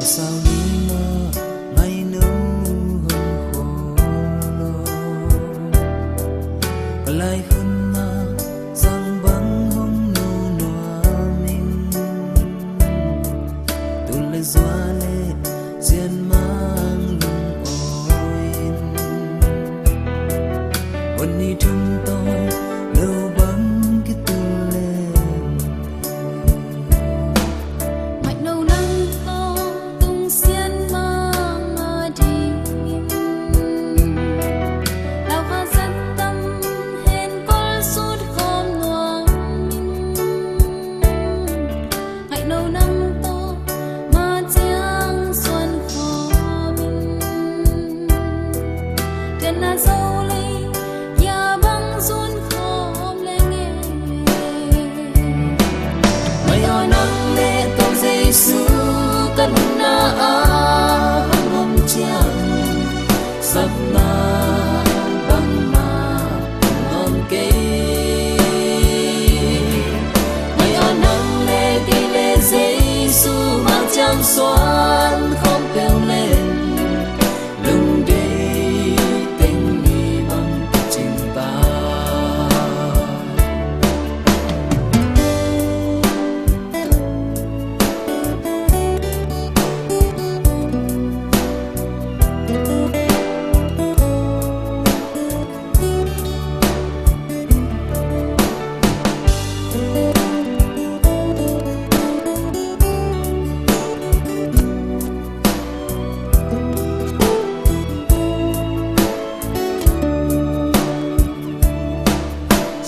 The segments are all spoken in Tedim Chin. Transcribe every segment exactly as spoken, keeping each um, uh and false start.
Sau ni mah ngaih no hong khol lo. Ka lai hun mah sang bang hong nu nuam ing. Tul le zua le sian mang lungawi in. Hun ni thum tawh lo bang kitul le. Ngaih no nang tawh tung sian mang a ding in. Lau kha zat tam hen kol sut khawm nuam in. Ngaih no nang tawh ma ciang suan khawm in. Tua na zo lei kia bang zun khawm leng e. Ngaih aw nang le Topa Jesu ka nunna ah hong om ciang sapna bangmah hong om kei. Ngaih aw nang le kei le Jesu ma ciang suan khawm peuh leng. Lungdei teng ni bang cing ta.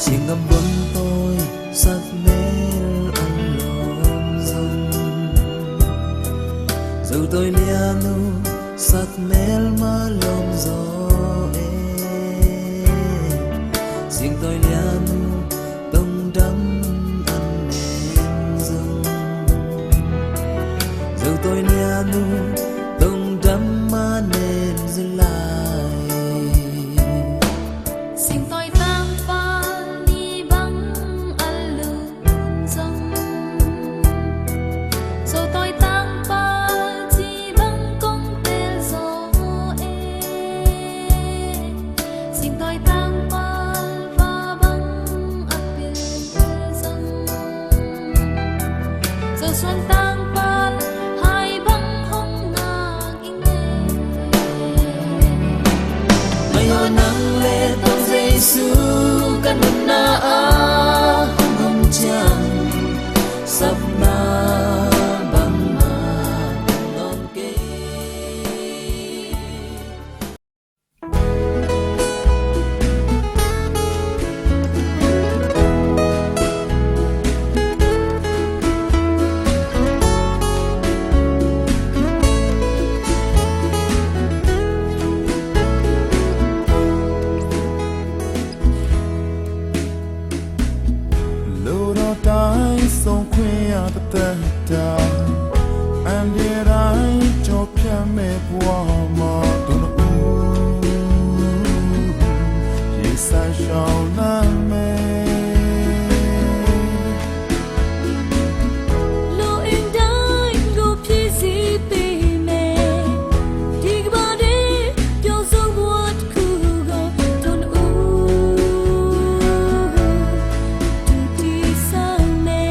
Singam buang tawi sak mel an lawm zong, zo tawi lian uh sak mel mah lawm zaw e. Sing tawi lian uh tong dam an nem zong, zo tawi lian uh tong dam mah nem zong lai. Sing tawi tangpal ni bang a lum zong, zo tawi tangpal ci bang kong tel zaw e. Sing tawi tangpal va bang a pil zong, zo suan tangpal hai bang hong ngak ing e. Ngaih aw nang le Topa Jesu ka nunna ah hong om ciang sapna bangmah hong om kei. Lo dawh tai sawng khuia ta ta ta, an dai cawh phiam me pua ma tun u, ye sa shau na me. Lo in dai go phi zi pi me, dig ba de pyo zo buat khu go tun u. Tuti sa me.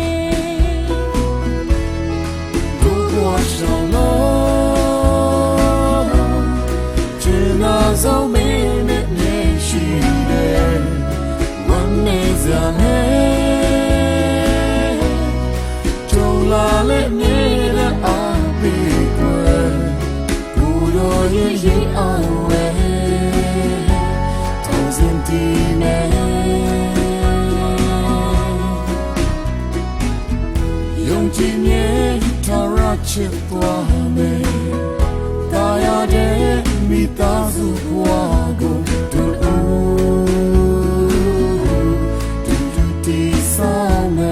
Gu buat shau lo. Cina zo me ne ne shi de. Wan ne zia ne. Chong la le ne da a pi kwe. Kudo ye ye awe, thousand time. Yong chin ye tara chip tua me, ta ya de mi ta zu ua go tu u, tu tu ti sa me.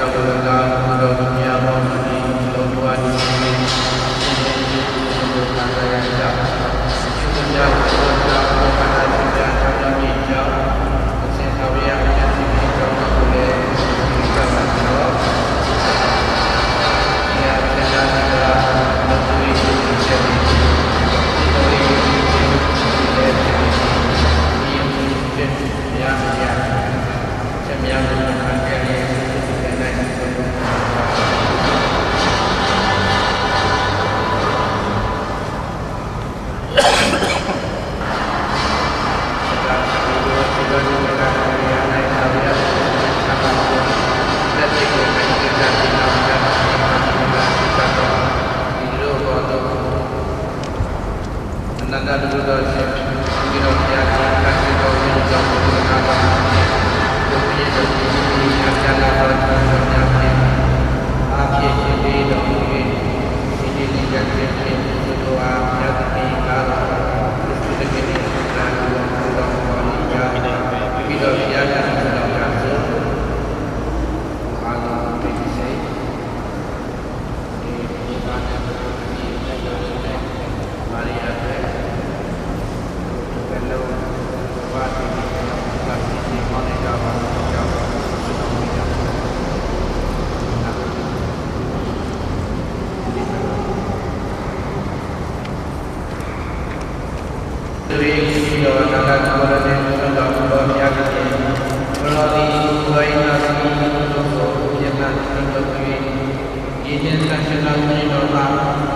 သန့်ရှင်းသောဝိညာဉ်တော်မှ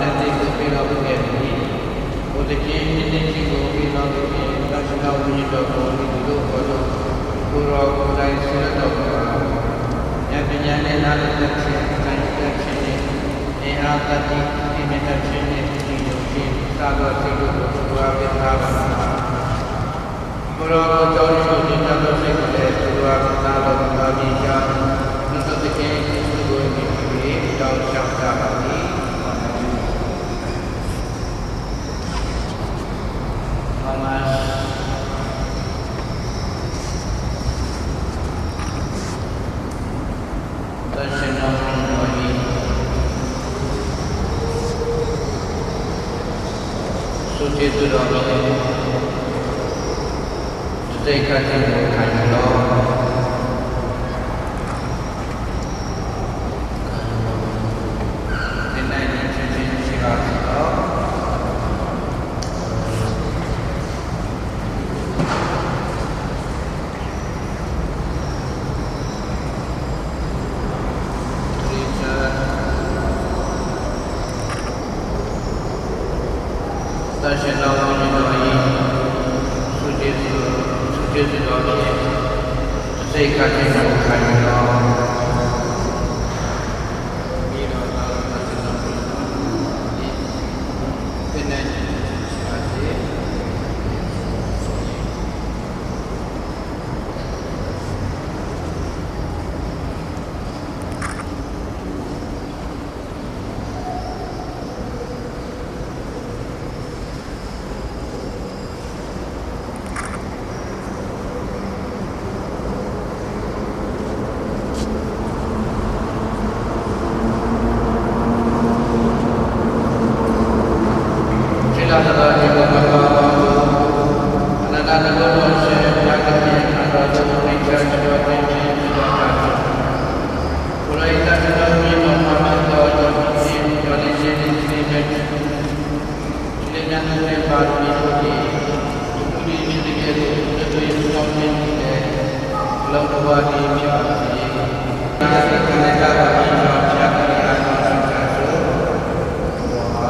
သက်သေကို ပေးတော်မူခဲ့ပြီ။ အိုသခင်၊ နှစ်နှစ်ချင်းကို ပေးတော်မူခြင်း သန့်ရှင်းသောဝိညာဉ်တော်ကို မိမိတို့အပေါ်သို့ ကိုယ်တော်ကိုယ်တိုင် စေလွှတ်တော်မူပါ။ ဉာဏ်ပညာနှင့် နားလည်တတ်ခြင်း၊ ခံယူတတ်ခြင်းနှင့် အင်အားသတ္တိ၊ သိမြင်တတ်ခြင်းနှင့် သိယုံခြင်း စသောစိတ်တို့ကို သူတို့အား ပေးသနားတော်မူပါ။ ကိုယ်တော်ကို ကြောက်ရွံ့ခြင်း တတ်သောစိတ်ကိုလည်း သူတို့အား ပေးသနားတော်မူပါမည်အကြောင်း လူသိုက်သခင် ယေရှုကို အမှီပြု၍ တောင်းလျှောက်ကြပါသည်။ အာမင်။ သန့်ရှင်းသောဝိညာဉ်တော်၏ ဆုကျေးဇူးတော်နှင့် တဆိတ်ခပ်ခြင်းကို ခံယူလော့။ သင်၌လည်း ချစ်ခြင်းရှိပါစေသော။ သန့်ရှင်းသောဝိညာဉ်တော်၏ ဆုကျေးဇူး၊ ဆုကျေးဇူးတော်ဖြင့် တဆိတ်ခပ်ခြင်းကို ခံယူလော့။ ပြီးတော့ သန့်ရှင်းသောဝိညာဉ်တော်သည် သင်၌ရှိပါစေ။ ချစ်လာသလား၊ ဒီလိုမဟုတ်ပါဘူး။ အနန္တတန်ခိုးတော်ရှင်ဘုရားသခင် အထံတော်သို့ နှိမ်ချချီးမြှော်ခြင်း ရှိသောကြောင့်၊ ကိုယ်တော်၏ သန့်ရှင်းသောဝိညာဉ်တော်မှာ ဖြစ်သော ယုံကြည်ခြင်း၊ မျှော်လင့်ခြင်းနှင့် သတိနဲ့ သတိနဲ့ ပါရမီတို့သည် သူတို့သည် ဖြစ်သကဲ့သို့ သူတို့၏ ဆုတောင်းခြင်းသည်လည်း အလုံးစုံသည် ဖြစ်ပါစေ။ ဘုရားသခင် ခံနိုင်ကြပါမည်အကြောင်း ဘုရားသခင်အား တောင်းလျှောက်ကြစို့။ ကိုယ်တော်ဟာ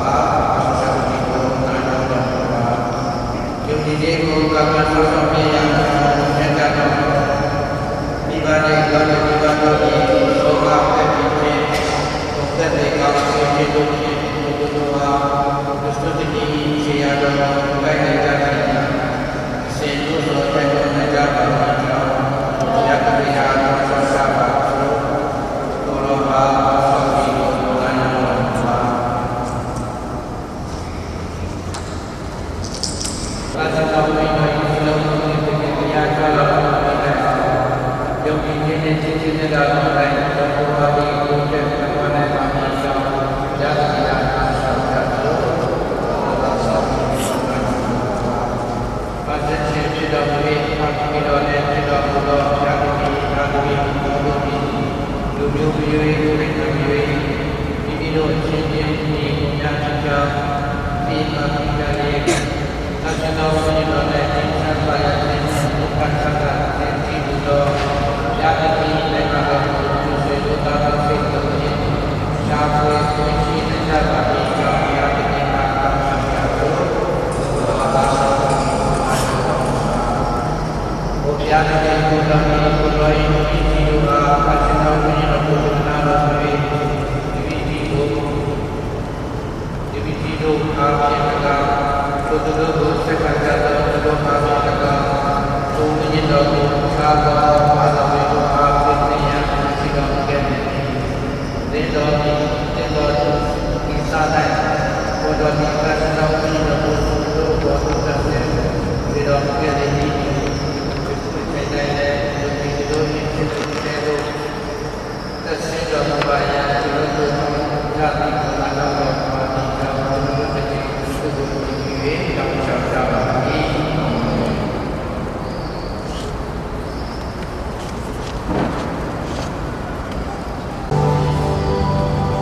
အဘယ်သူမဆို နားလျော်တော်မူပါ။ ယုံကြည်ခြင်းကို ကာကွယ်စောင့်ရှောက်ပေးရန် အထံတော်သို့ ချဉ်းကပ်တော်မူပါ။ မိဘနှင့် ညီမိတ်ဆွေတို့သည် ရောဂါအသက်သေခြင်း၊ ကိုယ်သက်သေကောင်း စေခြင်းတို့ဖြင့် ထိုသူတို့အား ခရစ်တော်သခင်၏ ခြေရာတော်ကို ကိုင်လည်ကြစေနှင့်။ အစဉ်နှိုးဆော် တိုက်တွန်းနိုင်ကြပါမည်အကြောင်း ဘုရားသခင်အား တောင်းလျှောက်ကြပါစို့။ ကိုယ်တော်ဟာ နားလျော်တော်မူပါ။ သန့်ရှင်းသောဝိညာဉ်တော်၏ စည်းလုံးမှုနှင့် သခင်ဘုရား ကြွလာတော်မူနိုင်ပါစေ။ ယုံကြည်ခြင်းနှင့် ချစ်ခြင်းသက်သာသော သခင်ကိုယ်တော်သည် ကိုယ်ကျယ်ပြန့်သွားနိုင်ပါမည်အကြောင်း ဘုရားသခင်အား လျှောက်ကြစို့။ ဘပ်တစ်ခြင်းဖြစ်တော်မူ၍ ဖခင်တော်လည်း ဖြစ်တော်မူသော ဘုရားသခင်၏ သားသမီးပေါင်းတို့သည် လူမျိုးမရွေး၊ နိုင်ငံမရွေး၊ မိမိတို့အချင်းချင်း ညီအစ်ကိုများဖြစ်ကြောင်း သိမှတ်မိကြလျက်၊ သန့်ရှင်းသောဝိညာဉ်တော်နှင့် ငြိမ်းချမ်းသာယာခြင်းနှင့် ဒုက္ခချမ်းသာခြင်းတည်းဟူသော ဘုရားသခင်၏မင်္ဂလာကို သူဆွေမျိုးသားသော စိတ်နှလုံးနှင့် ရှာဖွေသိမ်းဆည်းနိုင်ကြပါမည်အကြောင်း ဘုရားသခင်အား တောင်းပန်ကြစို့။ အိုဘုရားသခင်၊ ကိုယ်တော်နှင့် ကိုယ်တော်၏လူမျိုးကြီးတို့အား သန့်ရှင်းသောဝိညာဉ်တော်ကို သနားတော်မူ၍ လူမျိုးကြီးကို လူမျိုးကြီးတို့အားဖြင့်၎င်း၊ ထိုသူတို့ကို ဆက်ခံကြသော သူတို့အားဖြင့်၎င်း၊ ထိုဝိညာဉ်တော်ကို တခြားသောဘာသာဝင်တို့အား ပေးသင်ရန် အလိုရှိတော်မူခဲ့သည်။ သင်တို့သည် သင်တို့သည် သင်တို့သည် သန့်ရှင်းသောဝိညာဉ်တော်ကို သူတို့အပေါ် သွန်သင်စေတော်မူခဲ့သည်နည်းတူ၊ ယခုအချိန်၌လည်း ယုံကြည်သူတို့နှင့် ဖြစ်သကဲ့သို့ သန့်ရှင်းတော်မူပါရန် သင်တို့ကို တောင်းပန်ကြသည်ကို နားထောင်တော်မူပါမည်အကြောင်း သင်တို့တကယ်သူ့ကို ယုံကြည်၍ တောင်းလျှောက်ကြပါသည်။ သ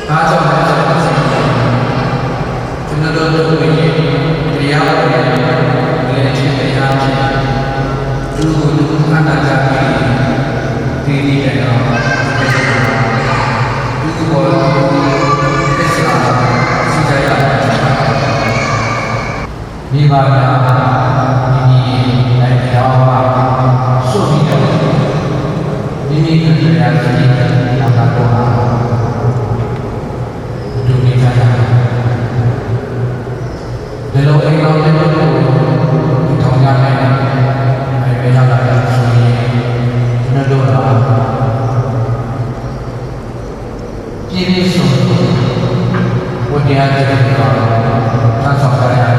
သားကြောင့်လည်းဖြစ်ပါစေ။ ကျွန်တော်တို့တို့ရဲ့တရားဝင်တဲ့ခြင်းတရားဖြင့် သူ့ကိုယ်သူအနန္တကာလသေသည်တိုင်အောင် သူ့ကိုယ်သူသစ္စာရှိကြရမှာဖြစ်ပါတယ်။ မိဘများမိမိရဲ့ နိုင်ငံတော်မှာ စွန့်ပြီးတော့ မိမိကိုယ်ကိုယ်ရာရှိတဲ့ ဘာသာတော်မှာ တူညီကြတာပါ။ ဒီလိုအိမ်တော်တစ်ခုကို တည်ထောင်ကြမယ်။ အဲဒါကဆိုရင် ကျွန်တော်တို့က ပြည့်ပြည့်စုံစုံ ဝတ်တရားကျင့်ပြီးတော့ ထမ်းဆောင်ကြရမယ်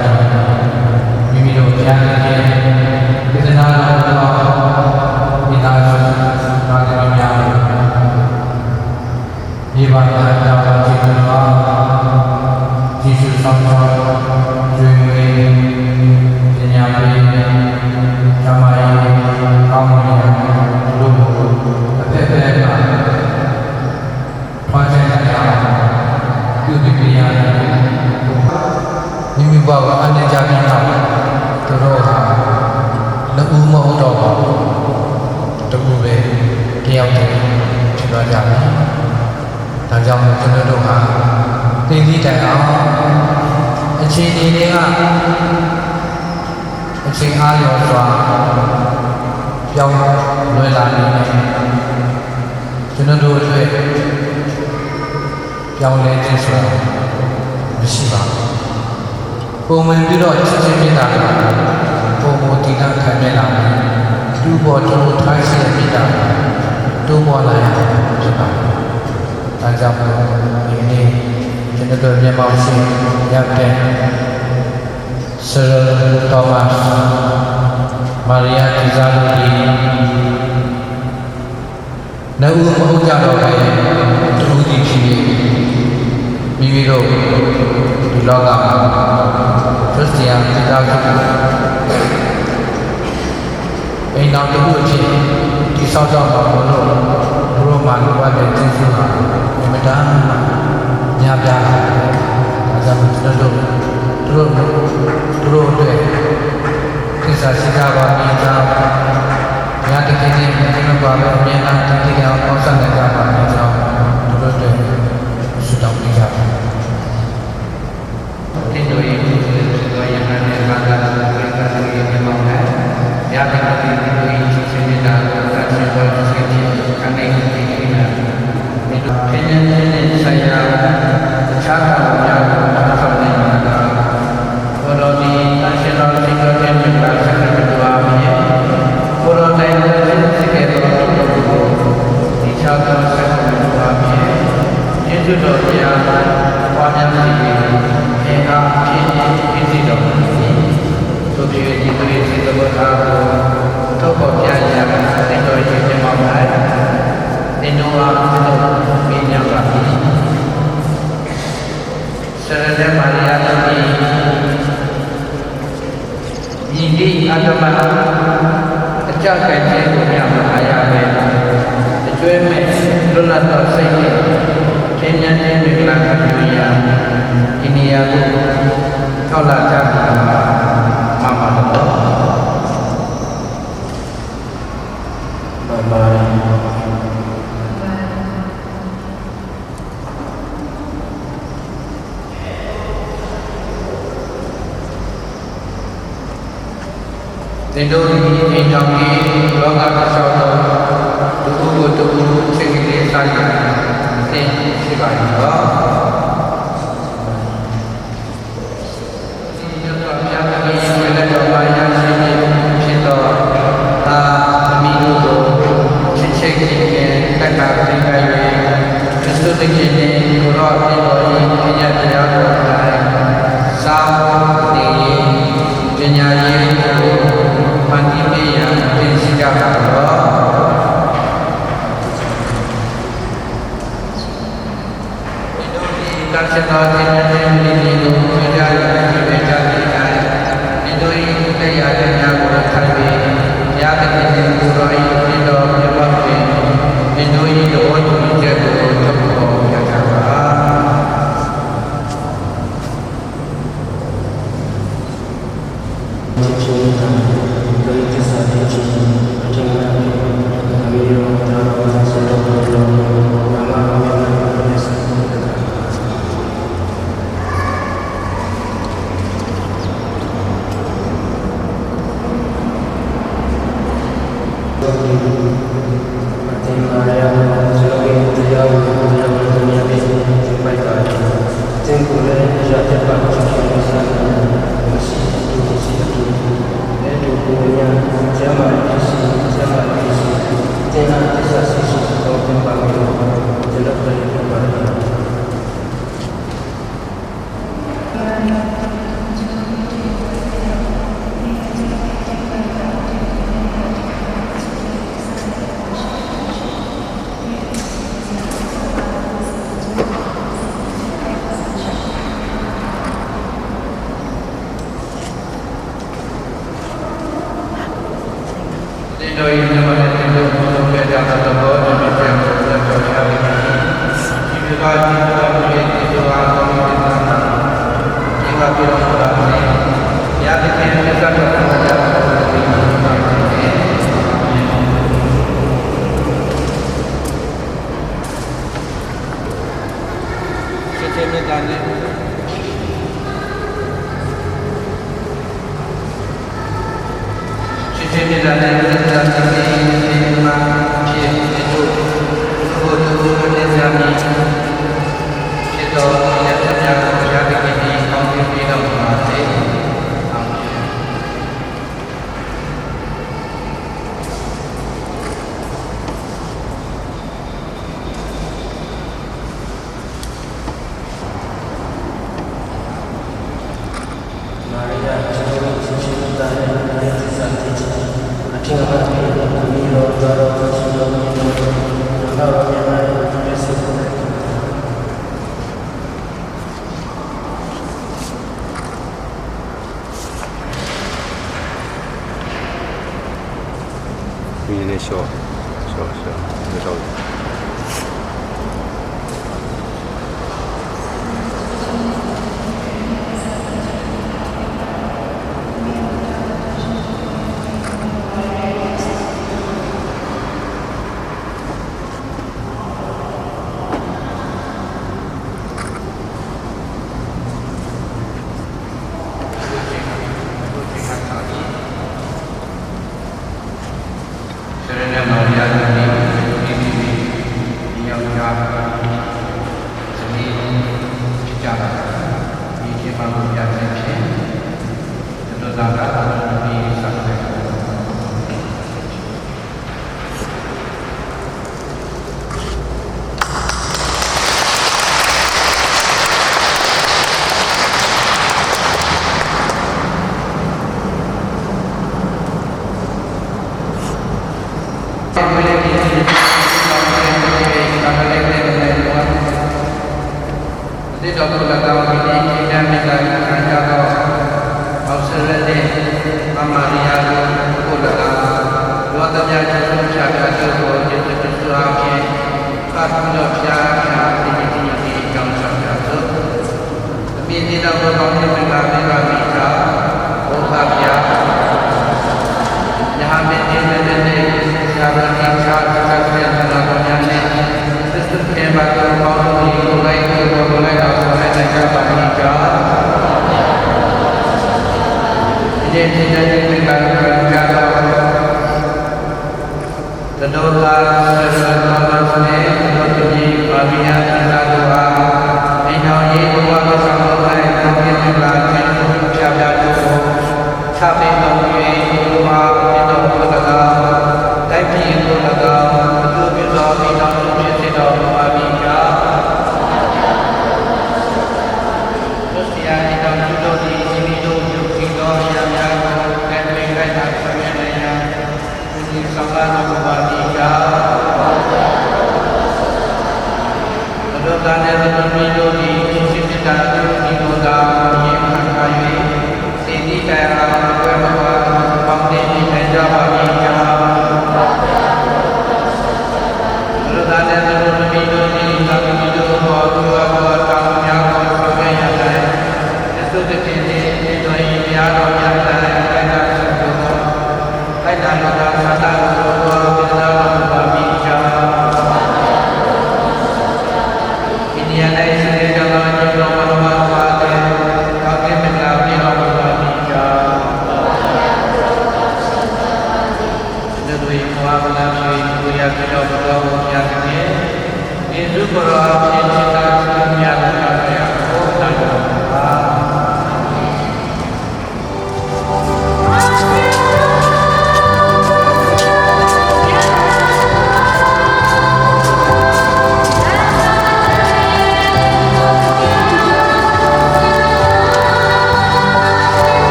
။ မိမိတို့ဘုရားသခင် ဒေသနာတော်ကို မိသားစု သားသမီးများကို မိဘများတာဝန်ကျေသူတော် ကြည့်ရှုစောင့်ရှောက် ကျွေးမွေး ပညာပေး ကျန်းမာရေး ကောင်းမွန်ရာတို့ကို အသက်သက်မှာ ဖျားနာနာပြုလုပ်ပေးရမယ်။ မိမိဘဝကို အားနည်းကြပြီးနောက် သူတို့ဟာ နှစ်ဦးမဟုတ်တော့ပါဘူး။ တစ်ဦးပဲ တစ်ယောက်တည်း ဖြစ်သွားကြပြီ။ ဒါကြောင့်မို့ ကျွန်တော်တို့ဟာ သေသည့်တိုင်အောင် အခြေအနေတွေက အချိန်အားလျော်စွာ ပြောင်းလဲလာနေတယ်။ ကျွန်တော်တို့အတွက် ပြောင်းလဲခြင်းဆိုတာ မရှိပါဘူး။ ပုံမှန်ပြီးတော့ ချစ်ခြင်းမေတ္တာက ပိုမိုတည်တံ့ခိုင်မြဲလာပြီး သူ့ပေါ်ထူထားရှိတဲ့မေတ္တာ တိုးပွားလာရမှာ ဖြစ်ပါတယ်။ ဒါကြောင့်မို့ ဒီနေ့ ကျွန်တော်တို့ မျက်မှောက်ရှိရတဲ့ Cyril, Thomas, Maria Tesalothy, နှစ်ဦးမဟုတ်ကြတော့ဘဲ တစ်ဦးတည်းဖြစ်၍ မိမိတို့ဒီလောကမှာ ခရစ်ယာန်မိသားစု အိမ်ထောင်တစ်ခုအဖြစ် တည်ဆောက်တော့မှာမို့လို့ သူတို့မှာလိုအပ်တဲ့ကျေးဇူးဟာ အင်မတန်မှ များပြားလာတယ်။ ဒါကြောင့်မို့ ကျွန်တော်တို့ သူတို့ သူတို့အတွက် သစ္စာရှိကြပါမည်အကြောင်း၊ ဘုရားသခင်နဲ့ မကင်းမကွာဘဲ အမြဲတမ်း တည်ငြိမ်အောင် ပေါင်းစပ်နိုင်ကြပါမည်အကြောင်း သူတို့အတွက် ဆုတောင်းပေးကြပါ။ သင့်တို့၏ကိုယ်စားလှယ်ဖြစ်သော ယဟန်နှင့် မၢသ်သၢၣ်တို့ကို ပရိသတ်တို့၏ မျက်မှောက်၌ ဘုရားသခင်သည် သင့်တို့၏ချစ်ခြင်းမေတ္တာကို သန့်ရှင်းသော ချစ်စိတ်ဖြင့် ခံနေသည် ဖြစ်သည်။ သင်တို့ ထိန်းမြတ်ခြင်းနှင့်ဆိုင်ရာ တခြားတာဝန်များကို ထမ်းဆောင်နေပါက ကိုယ်တော်သည် သန့်ရှင်းသော စည်းဝေးခြင်းနှင့် ကပ်ဆက်နေသူအားဖြင့် ကိုယ်တော်တိုင် သန့်ရှင်းစေခဲ့သော သူတို့ကို သီးခြားသော ဆက်သွယ်မှုအားဖြင့် ကျေးဇူးတော်တရား ပွားများစေ၍ အင်အားအဖြစ် ဖြစ်စေတော်မူသည်။ သို့ဖြစ်၍ ဒီသူတို့ စေတသိက်အားကို ထုတ်ဖော်ပြရန် သင့်တော်ရဲ့ မျက်မှောက်၌ သင်တို့အား ပြုလုပ်ပေးကြပါသည်။ ဆရာဆရာမ မရိယတို့သည် မည်သည့်အဓမ္မအကျပ်ကိုင်ခြင်းကိုမျှ မခံရဘဲ အကြွင်းမဲ့လွတ်လပ်သောစိတ်နှင့် ထိမ်းမြားခြင်းမင်္ဂလာခံယူရန် ဒီနေရာသို့ ရောက်လာကြသည်မှာ မှန်ပါသလား။ မှန်ပါတယ်။ သင်တို့သည် အိမ်ထောင်ရေးလောက တလျှောက်လုံး တစ်ဦးကိုတစ်ဦး ချစ်ခင်လေးစားရန် အသင့်ဖြစ်ပါ၏လော။ မြတ်စွာဘုရားသခင်ရဲ့ ကျေးလက်တော်မှာ ရရှိနေပြီဖြစ်သော သားသမီးတို့ကို ချစ်ချစ်ခင်ခင် လက်ခံပေးနိုင်၍ ခရစ်သူသခင်နှင့် ကိုယ်တော်အသင်းတော်၏ ပညတ်တရားတော်အတိုင်း စားဖို့နေ၍ ပညာရေးကို ဖန်တီးပေးရန် သင်ရှိကြပါတော့။ သင်တို့သည် သန့်ရှင်းသော သင်္ချိုင်းပလ္လင်ကို မွေးကြရာ မွေးကြသည့်အတိုင်း သင်တို့၏ လက်ျာဘက်များကို လက်ခံ၍ ဘုရားသခင်နှင့် ကိုယ်တော်၏ အသင်းတော် မျက်မှောက်တွင် သင်တို့၏ သဘောတူညီချက်ကို ထုတ်ဖော်ပြကြပါ။ ချစ်ခြင်းမေတ္တာ၊ ပရိသတ်စာဖြစ်ခြင်း၊ အထင်အမှတ်ဖြင့် သခင်မင်းရော၊ သားတော်၊ ဆရာတော်၊ နာမတော်များများကို လက်ဆောင်ပေးတတ်တာပါ။ သင်မၢ်ရယကို ကျွန်ုပ်၏တရားကို နာခံတော်မူသဖြင့် ချစ်ပိုက်ပါသည်။ သင်ကိုယ်လည်း ယသစ္စာချစ်ခြင်းကို စတင်တော်မူပါစေ။ အဲထိုကိုယ်များ ကျန်းမာသည်ဖြစ်စေ၊ ကျန်းမာသည်ဖြစ်စေ၊ သင်အားသစ္စာရှိရှိ ကောင်းခြင်းပါမည်လို့ ကျွန်ုပ်ပန်ဖြစ်ပါတယ်။ သင်တို့၏ မျက်မှောက်၌ သင်တို့ မွေးကြသော သင်တို့ မျက်စိကို လက်တော်ချပြီး ဒီလိုဒီလို သင်တို့အား ကောင်းသော သင်တို့အား ပြုတော်မူပါစေ။ ဘုရားသခင် သစ္စာတော်ကို မပြတ်ဘဲ သင်တို့ မွေးကြပါစေ။ ချစ်ခြင်းမေတ္တာနဲ့ ချစ်ခြင်းမေတ္တာနဲ့ မင်္ဂလာတင်ခြင်း သင်မဖြစ်သူတို့ သူတို့ကို သူတို့မတင်ကြမီ ဖြစ်သော အရာများကို ဘုရားသခင်သည် ကောင်းချီးပေးတော်မူပါစေ။ အာမင်။ မၢ်ရ Ini show, show, show, show.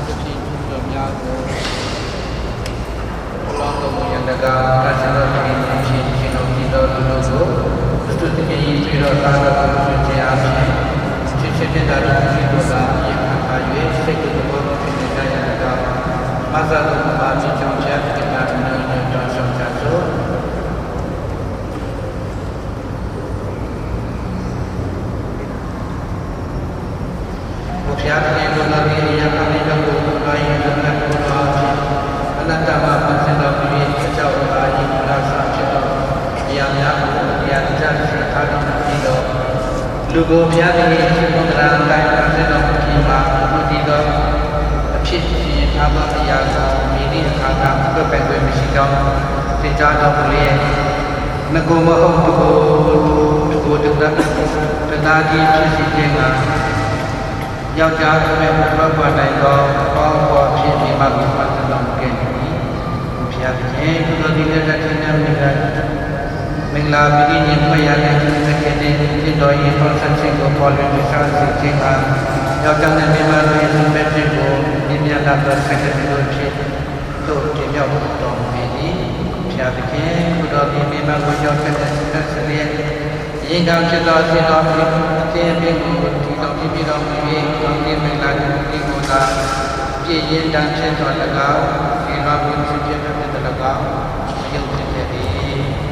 သဖြင့် သူတို့များကို ပူလောင်တော်မူရန်တကား တန်ဆင်းသောသခင်သည် ရှင်ရှင်တော်ဖြစ်သော လူတို့ကို သူတို့သခင်၏ သွေးတော်သားတော်ကို ချစ်ခြင်းအားဖြင့် ချစ်ခြင်းမေတ္တာတော်ကို သို့သော်သာ ယဟန်ခါ၍ စိတ်တူသဘောတူဖြစ်နေကြရန်တကား မဆာသူမပါခြင်းကြောင့် ဘုရားသခင်က မနှုတ်ညွှန်ကြောင်း ရှောင်ရှာသို့။ ကိုဘုရားသခင်ကိုယ်တော်သည် အရပ်သားမင်းတို့ကို ကိုယ်တော်၏လူများကိုယ်တော်အဖြစ် အနတ္တမှ ဖန်ဆင်းတော်မူ၍ အကြောင်းအပါး၏ မူလစဖြစ်သော အရာများကို အရာတကျစင်ထားတော်မူပြီးတော့ လူကိုဘုရားသခင်၏ချစ်သောသနာအတိုင်း ဖန်ဆင်းတော်မူပြီးမှ မူတည်သောအဖြစ် စီရင်ထားသောအရာကို မည်သည့်အခါမှ ကွက်ပိုင်ခွင့်မရှိကြောင်း သင်ကြားတော်မူလျက် နှစ်ကိုယ်မဟုတ် တစ်ကိုယ်၊ တစ်ကိုယ်တစ်သား၊ တစ်သားတည်းဖြစ်စေခြင်းငှာ ယောက်ျားတစ်ဖက်မထွက်ခွာနိုင်သော အပေါင်းအဖော်အဖြစ် မိန်းမကို ဖန်ဆင်းတော်မူခဲ့လေ၏။ ဘုရားသခင်၊ ကိုယ်တော်သည် လက်ထက်ခြင်းများမင်္ဂလာ၊ မင်္ဂလာပီတိနှင့် ဖွဲ့ရန်နှင့် သခင်နှင့် သင်တော်၏ပေါင်းစပ်ခြင်းကို ပေါ်လွင်ထင်ရှားစေခြင်းငှာ ယောက်ျားနှင့်မိန်းမတို့၏ စုံဘက်ခြင်းကို မြင်မြတ်လာသော ဆက်ကပ်တို့အဖြစ် သို့တင်မြှောက်တော်မူပေ၏။ ဘုရားသခင်၊ ကိုယ်တော်သည် မိန်းမကို ရော့ကတ်နှင့် စပ်ဆက်လျက် အရင်းခံဖြစ်သော အသင်းတော်အသင်းအပင်ကို တည်ထောင်ပြုပြင်တော်မူ၍ ကောင်းကင်မင်္ဂလာနှင့် ကိုယ်တော်သာ ပြည့်ရင်းတန်းဖြစ်သော်လည်းကောင်း၊ ဒီမှာ ကိုယ်သူဖြစ်ဖြစ်လည်းကောင်း၊ ယုံကြည်ခဲ့သည်။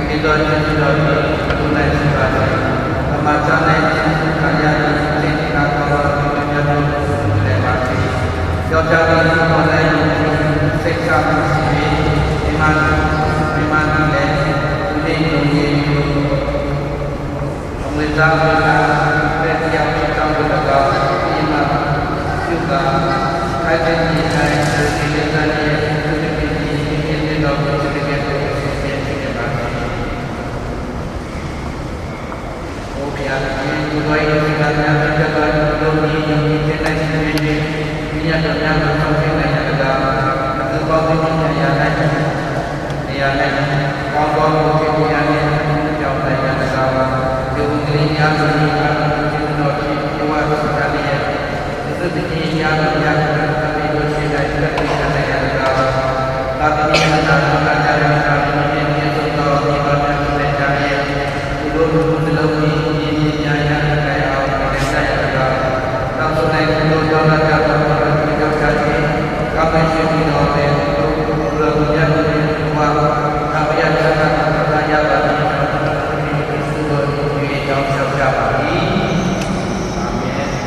ဒီတော့ ကျွန်တော်တို့ ကိုယ်တိုင်ရှိပါတယ်။ အမှန်တရားနဲ့ သင်္ခါရသည့် သင်္ခါရသော လူမျိုးများတို့ ကိုယ်တိုင်ပါစေ။ ယောက်ျားသည် ကိုယ်တိုင် စိတ်ချမှုရှိ၍ မိန်းမ၊ မိန်းမသည်လည်း သူနှင့် ယုံကြည်သူ အမွေသားအမွေခံ တစ်ယောက်ဖြစ်ကြောင်းကိုလည်းကောင်း၊ သိမှပြုကာ ထိုက်သင့်သည့်အတိုင်း သူ့ရဲ့လက်စလျက် သူ့တပည့်သည် မိမိအသင်းတော်ကို ချစ်သကဲ့သို့ အစဉ်အမြဲချစ်ခဲ့ပါစေ။ အိုဘုရားသခင်၊ ကိုယ်တော်၏လူများများ ချစ်တော်မူသော ယုံကြည်ခြင်းနှင့် ရှင်ခြင်းနှင့် ပညတ်တော်များကို ဆောင်ကျဉ်းနိုင်ရန်တကား အသူပေါင်းသင်းခြင်းအရာ၌၊ နေရာ၌၊ ကောင်းသောမူခင်းတရားနှင့် ပြောင်းလဲရန်တကား ဒီဝင်ကလေးများကို ဒီအခါ ကျေးဇူးတော်ဖြင့် ဘဝကို စတင်လျက် သူတို့သခင်များကို များစွာ သတိတို့ရှိနိုင် သက်သေခံနိုင်ရန်တကား သာသနာ့ နာတော်များများ သာသနာ့ ပြည့်စုံသော ညီတော်များ ဖြစ်ကြလျက် သူတို့ လူမှုတစ်လုံးကို မြင်မြင်ရရ ဖြစ်နိုင်အောင် နေနိုင်ရန်တကား တောင်းဆိုနိုင်သူတို့ ဒေါသတတ်သော သူတို့ ကြောက်ကြခြင်း ကောင်းကင်ရှင် ပြည်တော်တွင် သူတို့ သူတို့ သူများတို့နှင့် တကွ ထာဝရ ချမ်းသာကို ခံစားရပါမည်။ ကျွန်တော်တို့ သူတို့ သူတို့ သူတို့ ကြောင်း လျှောက်ကြပါသည်။ အာမင်။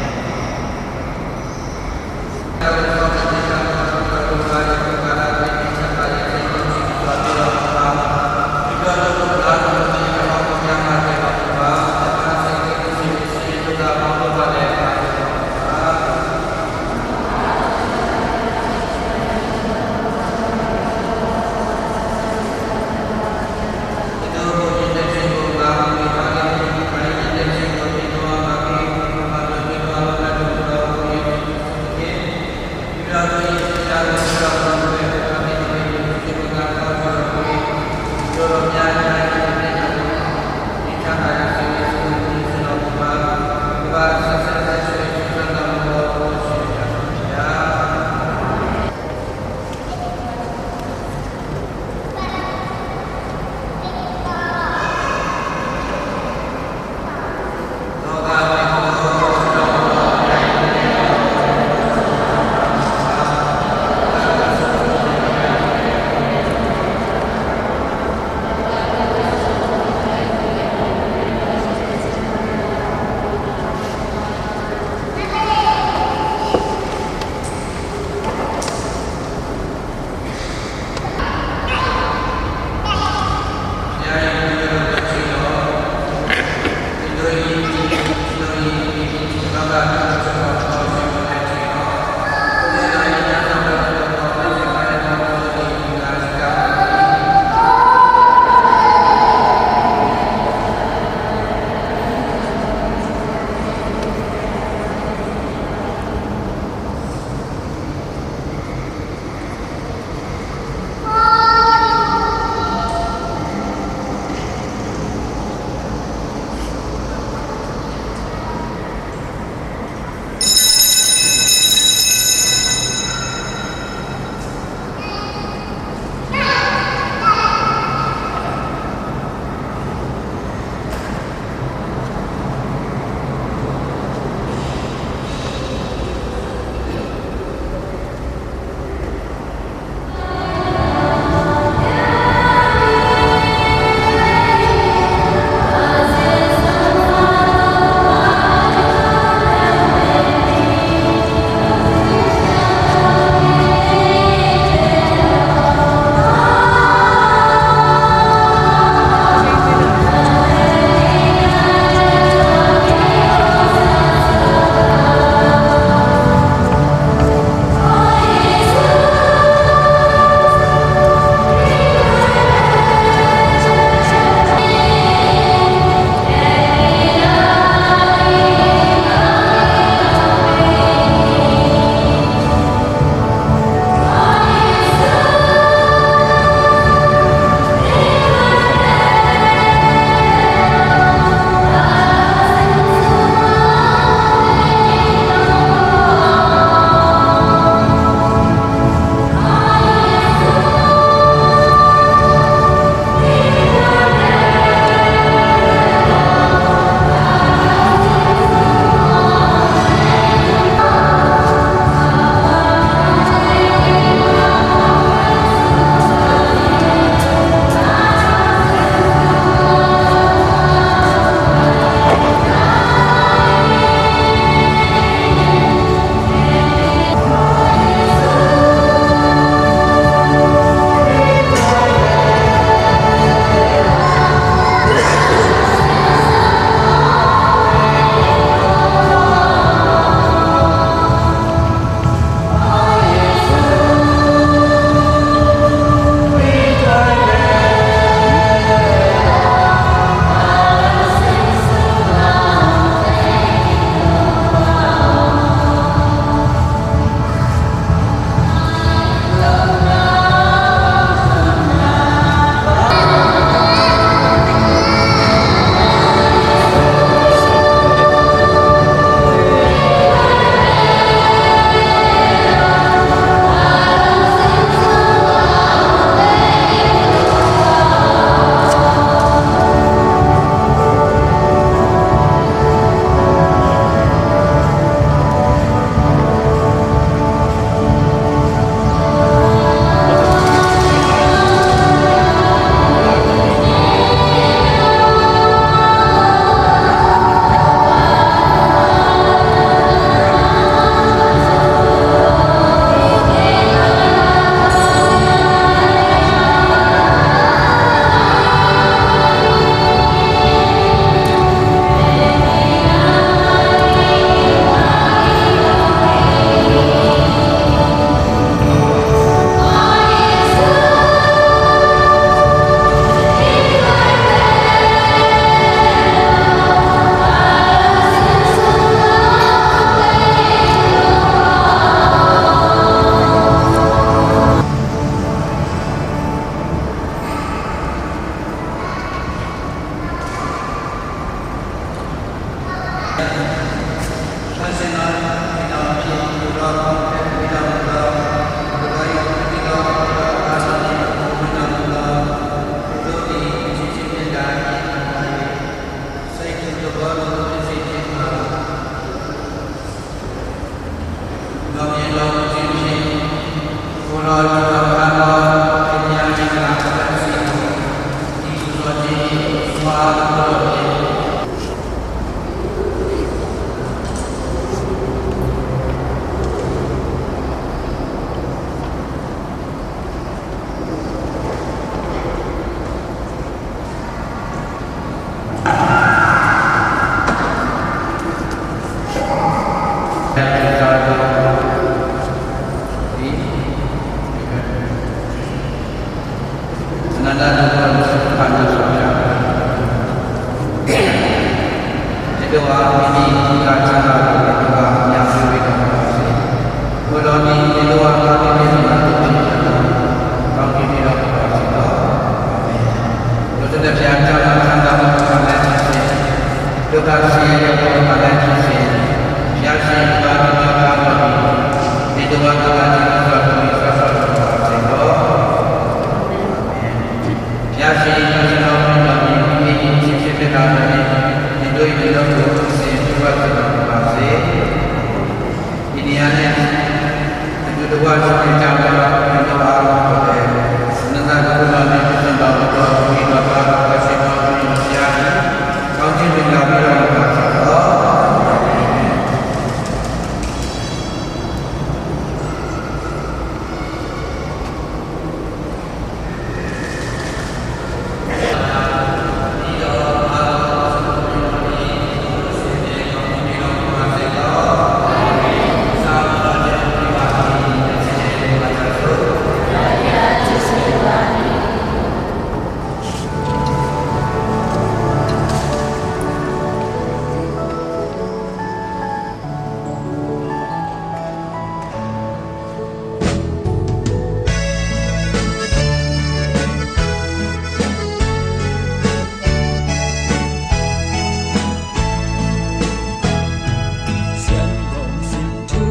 Siangkong sin thu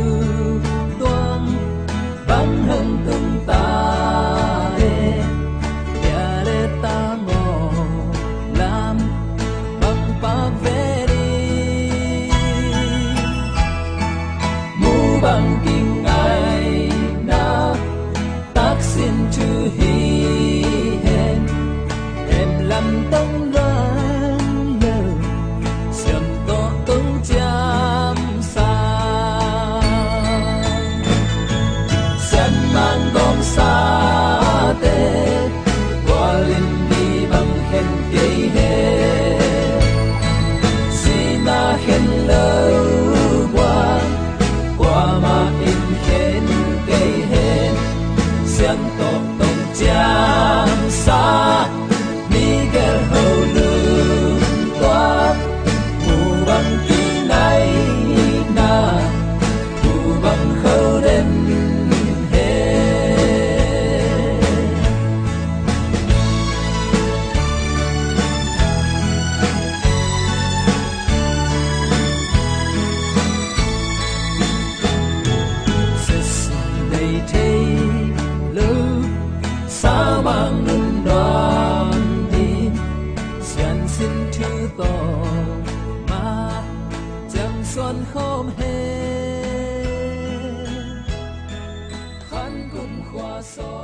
tuang bang hang tung ta e, bia le ta maw lam bang pak ve ding. Mu bang kingaina taksin thu hi hen, em lam tong luan lo, siam tawh tong ciam sa. Sian man gawm sate, gualin mi bang khen kei hen, sina khen lo gual, kuamah in khen kei hen, sian tawh tong ciam sa. Miguel ho lungtuak, mu bang kinaina, mu bang kho den he. Sesum dei thei lo, sau mang nun nuam ding, sian sin thu tawh mah ciang suan khawm hen. Khan kum khua saw.